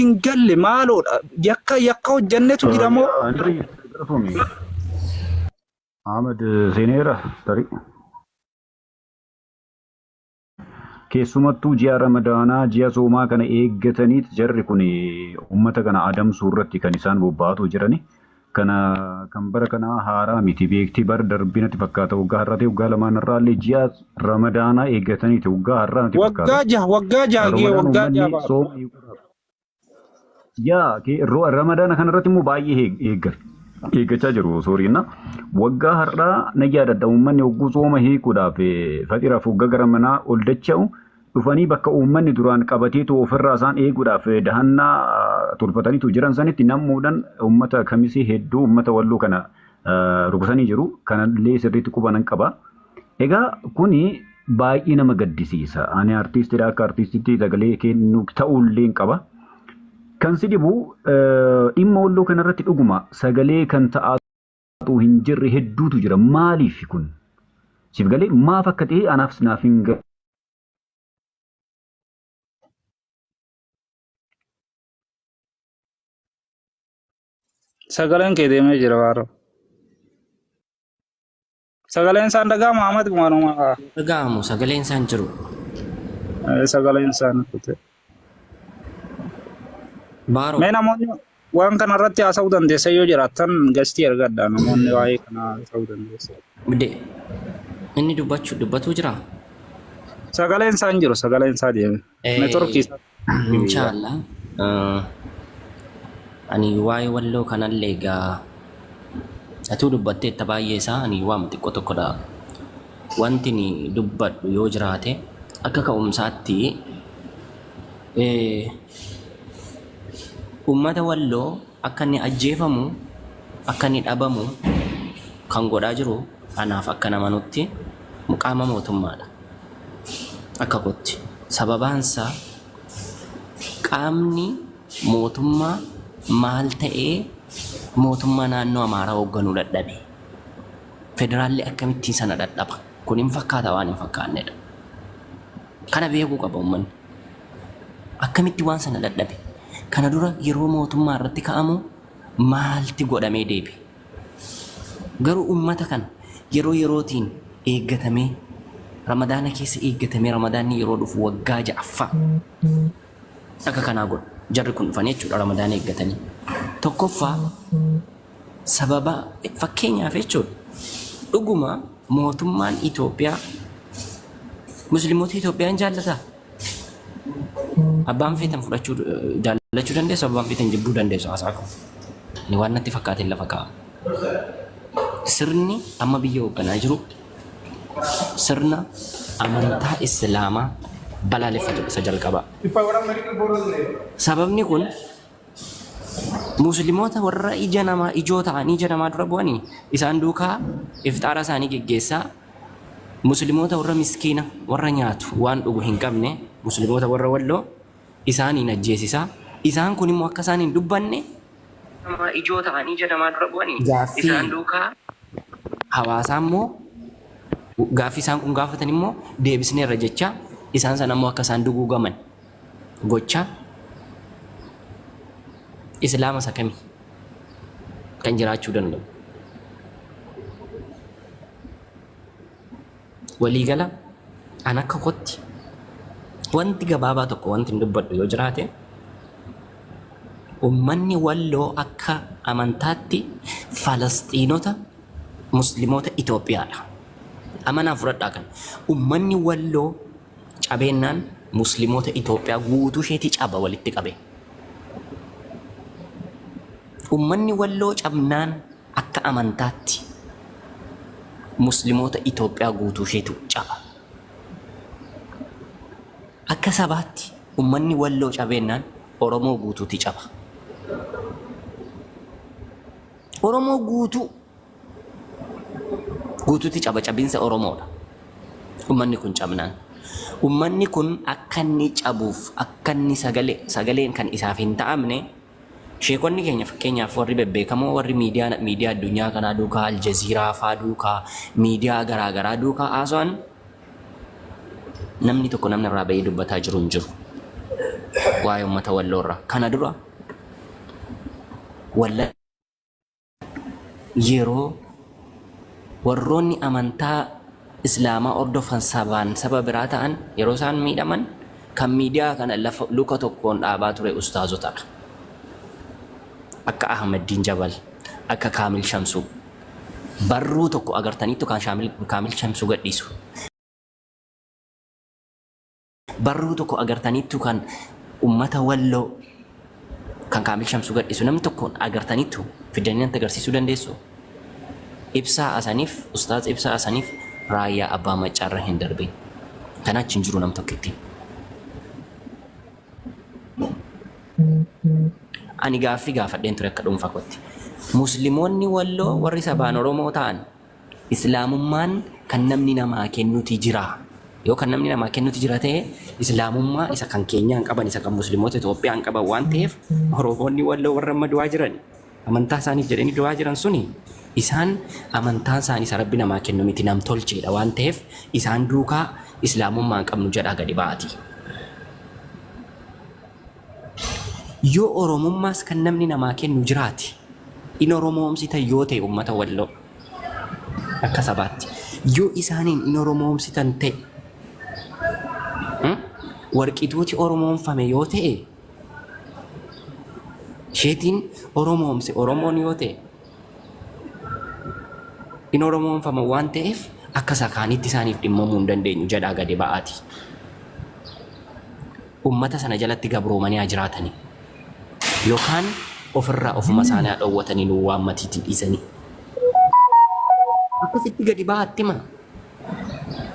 hin galle maaloodha. Yakka yakka hojjannetu jira moo? Andrii galatoomi. Ahmed seeneera tarii. Keessumattuu ji'a Ramadaanaa, ji'a soomaa kana eeggataniit jarri kun uummata kana adamsuu irratti kan isaan bobba'atu jirani. Kana kan bara kanaa haaraa miti beektii bara darbii natti fakkaata waggaa har'aa ta'e waggaa lamaan irraa illee ji'a Ramadaanaa eeggataniiti waggaa har'aa natti fakkaata. Waggaa jaha gee Ramadaan waggaa jaha uummanni ba'a. sooma eeguudhaaf. Yaa Ramadaana kanarratti immoo baay'ee eeggachaa jiru sooriinna. Waggaa har'aa na yaadadha uummanni hogguu sooma hiikuudhaaf faxiraaf waggaa gara manaa ol dacha'u dhufanii bakka uummanni duraan qabateetu ofirraa isaan eeguudhaaf dahannaa tolfataniitu jiran sanitti nammuudhaan uummata kamisii hedduu uummata walloo kana rukutanii jiru. Kanallee sirriitti quba nan qaba. Egaa kuni baay'ee nama gaddisiisa. Ani artiistiidha akka artiistitti sagalee kennuu ta'ullee hin qaba. Kan si dhibu dhimma walloo kanarratti dhuguma sagalee kan ta'aatu hin jirre hedduutu jira. Maaliif kun? Siif galee maaf akka ta'e anaaf naaf hin galu. Sagaleen kee deemee jira waaroo. Sagaleen isaan dhaga'ama Ahmad waanuma Dhaga'amu sagaleen isaan jiru. Sagaleen isaan kute. Baaroo. Mee namoonni waan kana irratti haasa'uu dandeessan yoo jiraattan gastii argadha namoonni waa'ee kana haasa'uu dandeessan. De. Inni dubbachuu dubbatuu jira. Sagaleen isaan jiru sagaleen isaa deeme. Neetworkii isaa. Inshaallah. Ani waa'ee walloo kanallee egaa atuu dubbatteetta baay'ee isaa ani waama xiqqoo tokkodha. Wanti ni dubbadhu yoo jiraate akka ka'umsaatti uummata walloo akka inni ajjeefamu akka inni dhabamu kan godhaa jiru anaaf akka namanutti qaama mootummaadha. Akka kootti. Sababaansaa qaamni mootummaa maal ta'ee mootummaa naannoo Amaaraa hoogganuu dadhabe? Federaalli akkamittiin sana dadhaba? Kun hin fakkaata waan hin fakkaannedha. Kana beekuu qaba uummanni. Akkamitti waan sana dadhabe? Kana dura yeroo mootummaa irratti ka'amu maalti godhamee deebi? Garuu uummata kana yeroo yerootiin eeggatamee Ramadaana keessa eeggatamee Ramadaanni yeroo dhufu waggaa ja'affaa akka kanaa godhu. Jarri kun dhufanii jechuudha Ramadaana eeggatanii. Tokkoffaa sababa fakkeenyaaf jechuudha dhuguma mootummaan Itoophiyaa musliimota Itoophiyaa hin jaallataa? Abbaan feetan fudhachuu jaallachuu dandeessu, abbaan feetan jibbuu dandeessu haasaa koo. Ani waan natti fakkaateen lafa kaa'a. Sirni amma biyya hoogganaa jiru sirna amantaa Islaamaa balaaleffatudha isa jalqabaa. Sababni kun Muslimoota warra ija namaa ijoo ta'anii ija namaa dura bu'anii isaan duukaa ifxaara isaanii geggeessaa Muslimoota warra miskiina warra nyaatu waan dhugu hin qabne muslimoota warra walloo isaaniin ajjeesisaa isaan kun immoo akka isaan hin dubbanne namaa ijoo ta'anii ija namaa dura bu'anii Gaaffii isaan duukaa hawaasaa immoo gaaffii isaan kun gaafatan immoo deebisneerra jechaa isaan sana immoo akka isaan duguugaman gochaa Islaama isa kami kan jiraachuu danda'u? Waliigala an akka kootti wanti gabaabaa tokko wanti hin dubbadhu yoo jiraate ummanni walloo akka amantaatti Falasxiinota Muslimoota Itoophiyaadha. Amanaa fudhadhaa kan. Ummanni walloo cabeennaan Muslimoota Itoophiyaa guutuu isheetii caba walitti qabe. Ummanni walloo cabnaan akka amantaatti Muslimoota Itoophiyaa guutuu isheetu caba. Akka sabaatti ummanni walloo cabeennaan Oromoo guutuuti caba. Oromoo guutuu guutuutti caba cabinsa Oromoodha. Ummanni kun cabnaan. Ummanni kun akka inni cabuuf akka inni sagalee sagaleen kan isaaf hin ta'amne sheekonni keenya fakkeenyaaf warri bebbeekamoo warri miidiyaa miidiyaa addunyaa kanaa duukaa Aljaziiraa faa duukaa miidiyaa garaa garaa duukaa haasa'an namni tokko namni irraa bahee dubbataa jiru hin jiru. Waa'ee uummata Walloo irraa. Kana dura Wallagga yeroo warroonni amantaa Islaamaa hordofan sabaan saba biraa ta'an yeroo isaan miidhaman kan miidiyaa kana lafa luka tokkoon dhaabaa ture ustaazotadha. Akka Ahmaddiin Jabal, akka Kaamil Shamsuu. Barruu tokko agartaniittu kan Kaamil Shamsuu gadhiisu. Barruu tokko agartaniittu kan ummata Walloo kan Kaamil Shamsuu gadhiisu namni tokko agartaniittu fiddanii natti agarsiisuu dandeessu? Ibsaa Asaniif, Ustaaz Ibsaa Asaniif Raayyaa Abbaa Maccaarra hin darbin. Kanaa achi hin jiru nam tokkittiin. Ani gaaffii gaafadheen ture akka dhuunfaa kootti. Muslimoonni Walloo warri sabaan Oromoo ta'an Islaamummaan kan namni namaa kennuti jira. Yoo kan namni namaa kennuti jira ta'e Islaamummaa isa kan keenyaa hin qaban isa kan Muslimoota Itoophiyaa hin qaban waan ta'eef Oromoonni Walloo warra amma du'aa jiran amantaa isaaniif jedhanii du'aa jiran suni isaan amantaan isaanii isa Rabbi namaa kennu miti nam tolcheedha waan ta'eef isaan duukaa Islaamummaa hin qabnu jedhaa gadi ba'aati. Yoo Oromummaas kan namni namaa kennu jiraate in Oromoomsitan yoo ta'e ummata Walloo akka sabaatti yoo isaaniin in Oromoomsitan ta'e warqituuti Oromoomfame yoo ta'e isheetiin Oromoomse Oromoon yoo ta'e in Oromoomfama waan ta'eef akka isa kaanitti isaaniif dhimmamuu hin dandeenyu jedhaa gadi ba'aati. Ummata sana jalatti gabroomanii haa jiraatanii. Yookaan ofirraa ofuma isaanii haa dhowwatanii nu waammatiitii dhiisanii. Akkasitti gadi ba'aatti hima.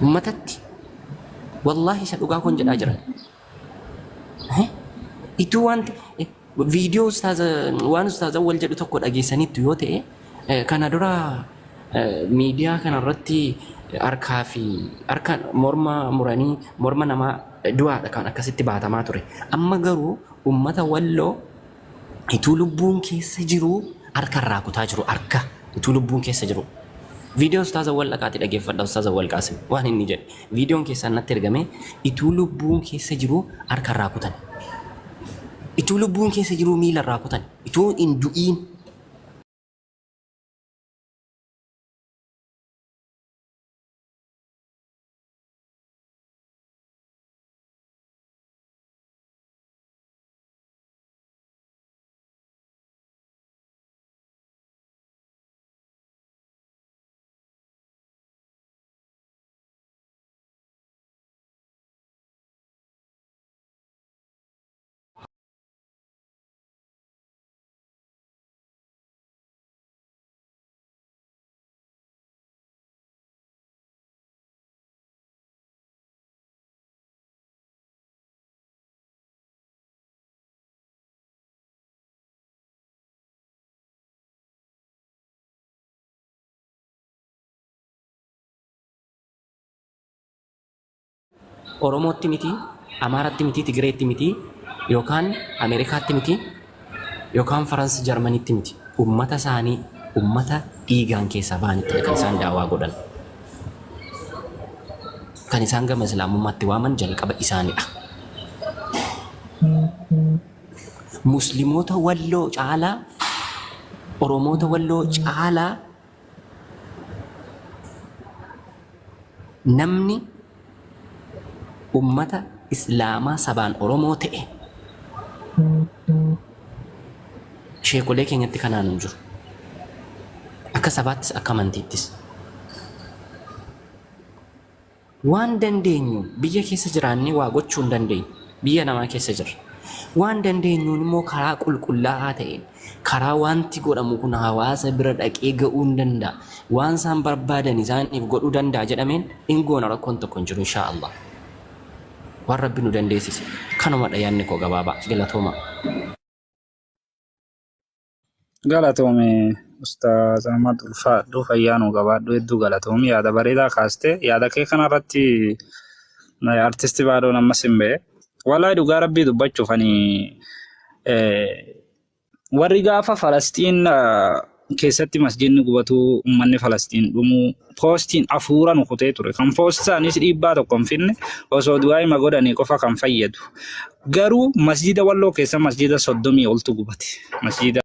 Ummatatti. Wallaahi isa dhugaa kun jedhaa jiran. Ituu wanti viidiyoo ustaaza waan ustaaza wal jedhu tokko dhageessaniittu yoo ta'e kana dura miidiyaa kana irratti harkaa fi harka morma muranii morma namaa du'aadha kan akkasitti baatamaa ture. Amma garuu ummata Walloo ituu lubbuun keessa jiruu harka irraa kutaa jiru harka ituu lubbuun keessa jiru. Viidiyoo Ustaaz Awwal dhaqaatii dhageeffadha Ustaaz Awwal Qaasim waan inni jedhe. Viidiyoon keessaan natti ergame ituu lubbuun keessa jiruu harka irraa kutan. Ituu lubbuun keessa jiruu miila irraa kutan. Ituu hin du'iin. Oromootti miti, Amaaratti miti, Tigireetti miti, yookaan Ameerikaatti miti, yookaan Faransi Jarmanitti miti. Ummata isaanii, ummata dhiigaan keessaa bahanitti kan isaan daawaa godhan. Kan isaan gama Islaamummaatti waaman jalqaba isaanidha. Muslimoota Walloo caalaa, Oromoota Walloo caalaa namni ummata Islaamaa sabaan Oromoo ta'e sheekolee keenyatti kanaan hin jiru. Akka sabaattis akka amantiittis. Waan dandeenyuun biyya keessa jiraannee waa gochuu hin dandeenyu. Biyya namaa keessa jirra. Waan dandeenyuun immoo karaa qulqullaa'aa ta'een, karaa wanti godhamu kun hawaasa bira dhaqee ga'uu hin danda'a, waan isaan barbaadan isaaniif godhuu danda'a jedhameen in goona rakkoon tokko hin jiru inshaa Allah. Waan Rabbi nu dandeessise. Kanumadha yaadni koo gabaabaa. Galatoomaa. Galatoomi Ustaaz Ahmad ulfaadhu fayyaa nuu qabaadhu hedduu galatoomi yaada bareedaa kaaste yaada kee kanarratti artisti Baadoon ammas hin ba'e. Wallaahi dhugaa rabbii dubbachuuf ani warri gaafa Falasxiin Keessatti masjidni gubatuu, uummanni Falastiin dhumuu, poostiin afuura nu kutee ture. Kan poostaanis dhiibbaa tokko hin finne, osoo du'aa'ima godhanii qofa kan fayyadu. Garuu masjida Walloo keessa masjida 30 oltu gubate. Masjida